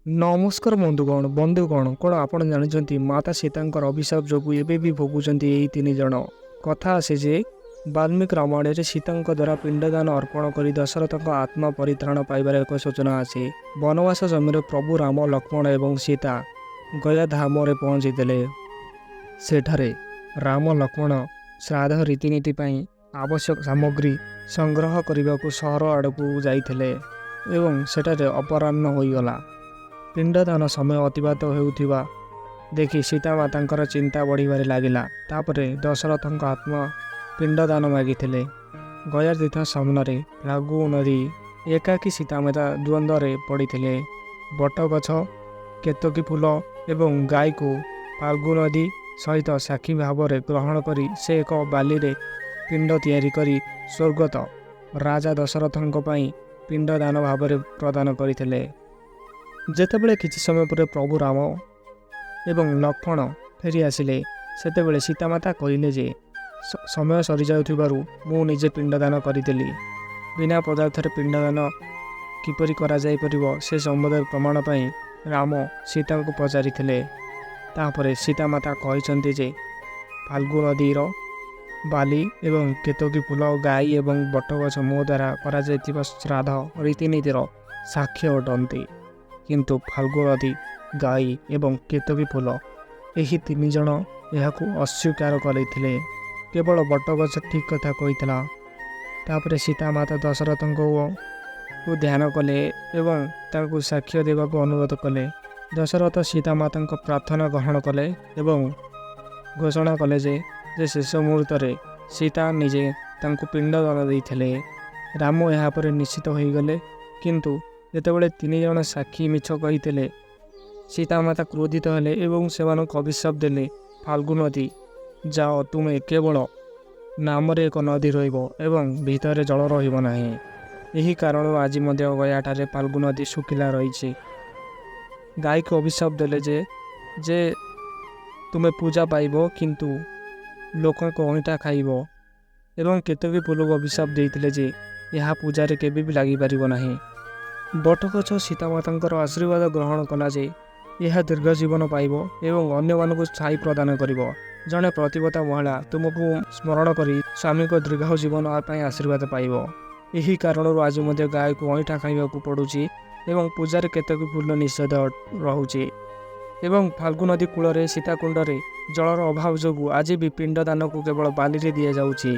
ନମସ୍କାର ବନ୍ଧୁଗଣ। ବନ୍ଧୁଗଣ, କ'ଣ ଆପଣ ଜାଣିଛନ୍ତି, ମାତା ସୀତାଙ୍କର ଅଭିଶାପ ଯୋଗୁଁ ଏବେ ବି ଭୋଗୁଛନ୍ତି ଏହି ତିନି ଜଣ? କଥା ଆସେ ଯେ ବାଲ୍ମୀକି ରାମାୟଣରେ ସୀତାଙ୍କ ଦ୍ୱାରା ପିଣ୍ଡଦାନ ଅର୍ପଣ କରି ଦଶରଥଙ୍କ ଆତ୍ମା ପରିତ୍ରାଣ ପାଇବାର ଏକ ସୂଚନା ଅଛି। ବନବାସ ସମୟରେ ପ୍ରଭୁ ରାମ, ଲକ୍ଷ୍ମଣ ଏବଂ ସୀତା ଗୟା ଧାମରେ ପହଞ୍ଚିଥିଲେ। ସେଠାରେ ରାମ, ଲକ୍ଷ୍ମଣ ଶ୍ରାଦ୍ଧ ରୀତିନୀତି ପାଇଁ ଆବଶ୍ୟକ ସାମଗ୍ରୀ ସଂଗ୍ରହ କରିବାକୁ ସହର ଆଡ଼କୁ ଯାଇଥିଲେ ଏବଂ ସେଠାରେ ଅପରାହ୍ନ ହୋଇଗଲା। ପିଣ୍ଡଦାନ ସମୟ ଅତିବାହିତ ହେଉଥିବା ଦେଖି ସୀତା ମାତାଙ୍କର ଚିନ୍ତା ବଢ଼ିବାରେ ଲାଗିଲା। ତାପରେ ଦଶରଥଙ୍କ ଆତ୍ମା ପିଣ୍ଡଦାନ ମାଗିଥିଲେ। ଗୟା ତୀର୍ଥ ସାମ୍ନାରେ ଫାଲ୍ଗୁ ନଦୀ ଏକାକୀ ସୀତାମାତା ଦ୍ୱନ୍ଦ୍ୱରେ ପଡ଼ିଥିଲେ। ବଟଗଛ, କେତକୀ ଫୁଲ ଏବଂ ଗାଈକୁ ଫାଲ୍ଗୁ ନଦୀ ସହିତ ସାକ୍ଷୀ ଭାବରେ ଗ୍ରହଣ କରି ସେ ଏକ ବାଲିରେ ପିଣ୍ଡ ତିଆରି କରି ସ୍ୱର୍ଗତ ରାଜା ଦଶରଥଙ୍କ ପାଇଁ ପିଣ୍ଡଦାନ ଭାବରେ ପ୍ରଦାନ କରିଥିଲେ। ଯେତେବେଳେ କିଛି ସମୟ ପରେ ପ୍ରଭୁ ରାମ ଏବଂ ଲକ୍ଷ୍ମଣ ଫେରି ଆସିଲେ, ସେତେବେଳେ ସୀତାମାତା କହିଲେ ଯେ ସମୟ ସରିଯାଉଥିବାରୁ ମୁଁ ନିଜେ ପିଣ୍ଡଦାନ କରିଦେଲି। ବିନା ପଦାର୍ଥରେ ପିଣ୍ଡଦାନ କିପରି କରାଯାଇପାରିବ, ସେ ସମ୍ବନ୍ଧରେ ପ୍ରମାଣ ପାଇଁ ରାମ ସୀତାଙ୍କୁ ପଚାରିଥିଲେ। ତାପରେ ସୀତାମାତା କହିଛନ୍ତି ଯେ ଫାଲ୍ଗୁ ନଦୀର ବାଲି ଏବଂ କେତକୀ ଫୁଲ, ଗାଈ ଏବଂ ବଟଗଛ ମୋ ଦ୍ୱାରା କରାଯାଇଥିବା ଶ୍ରାଦ୍ଧ ରୀତିନୀତିର ସାକ୍ଷ୍ୟ ଅଟନ୍ତି। କିନ୍ତୁ ଫାଲ୍ଗୁ ନଦୀ, ଗାଈ ଏବଂ କେତକୀ ଫୁଲ ଏହି ତିନି ଜଣ ଏହାକୁ ଅସ୍ୱୀକାର କରିଥିଲେ। କେବଳ ବଟଗଛ ଠିକ୍ କଥା କହିଥିଲା। ତାପରେ ସୀତାମାତା ଦଶରଥଙ୍କୁ ଧ୍ୟାନ କଲେ ଏବଂ ତାଙ୍କୁ ସାକ୍ଷ୍ୟ ଦେବାକୁ ଅନୁରୋଧ କଲେ। ଦଶରଥ ସୀତାମାତାଙ୍କ ପ୍ରାର୍ଥନା ଗ୍ରହଣ କଲେ ଏବଂ ଘୋଷଣା କଲେ ଯେ ଶେଷ ମୁହୂର୍ତ୍ତରେ ସୀତା ନିଜେ ତାଙ୍କୁ ପିଣ୍ଡଦାନ ଦେଇଥିଲେ। ରାମ ଏହାପରେ ନିଶ୍ଚିତ ହୋଇଗଲେ। କିନ୍ତୁ ଯେତେବେଳେ ତିନି ଜଣ ସାକ୍ଷୀ ମିଛ କହିଥିଲେ, ସୀତାମାତା କ୍ରୋଧିତ ହେଲେ ଏବଂ ସେମାନଙ୍କୁ ଅଭିଶାପ ଦେଲେ, "ଫାଲ୍ଗୁ ନଦୀ ଯାଅ, ତୁମେ କେବଳ ନାମରେ ଏକ ନଦୀ ରହିବ ଏବଂ ଭିତରେ ଜଳ ରହିବ ନାହିଁ।" ଏହି କାରଣରୁ ଆଜି ମଧ୍ୟ ଗୟାଠାରେ ଫାଲ୍ଗୁ ନଦୀ ଶୁଖିଲା ରହିଛି। ଗାଈକୁ ଅଭିଶାପ ଦେଲେ ଯେ ତୁମେ ପୂଜା ପାଇବ, କିନ୍ତୁ ଲୋକଙ୍କ ଅଇଁଠା ଖାଇବ ଏବଂ କେତକୀ ଫୁଲକୁ ଅଭିଶାପ ଦେଇଥିଲେ ଯେ ଏହା ପୂଜାରେ କେବେ ବି ଲାଗିପାରିବ ନାହିଁ। ବଟଗଛ ସୀତାମାତାଙ୍କର ଆଶୀର୍ବାଦ ଗ୍ରହଣ କଲା ଯେ ଏହା ଦୀର୍ଘ ଜୀବନ ପାଇବ ଏବଂ ଅନ୍ୟମାନଙ୍କୁ ଛାଇ ପ୍ରଦାନ କରିବ। ଜଣେ ପତିବ୍ରତା ମହିଳା ତୁମକୁ ସ୍ମରଣ କରି ସ୍ୱାମୀଙ୍କ ଦୀର୍ଘ ଜୀବନ ପାଇଁ ଆଶୀର୍ବାଦ ପାଇବ। ଏହି କାରଣରୁ ଆଜି ମଧ୍ୟ ଗାଈକୁ ଅଇଁଠା ଖାଇବାକୁ ପଡ଼ୁଛି ଏବଂ ପୂଜାରେ କେତକୀ ଫୁଲ ନିଷେଧ ରହୁଛି ଏବଂ ଫାଲ୍ଗୁ ନଦୀ କୂଳରେ ସୀତାକୁଣ୍ଡରେ ଜଳର ଅଭାବ ଯୋଗୁଁ ଆଜି ବି ପିଣ୍ଡଦାନକୁ କେବଳ ବାଲିରେ ଦିଆଯାଉଛି।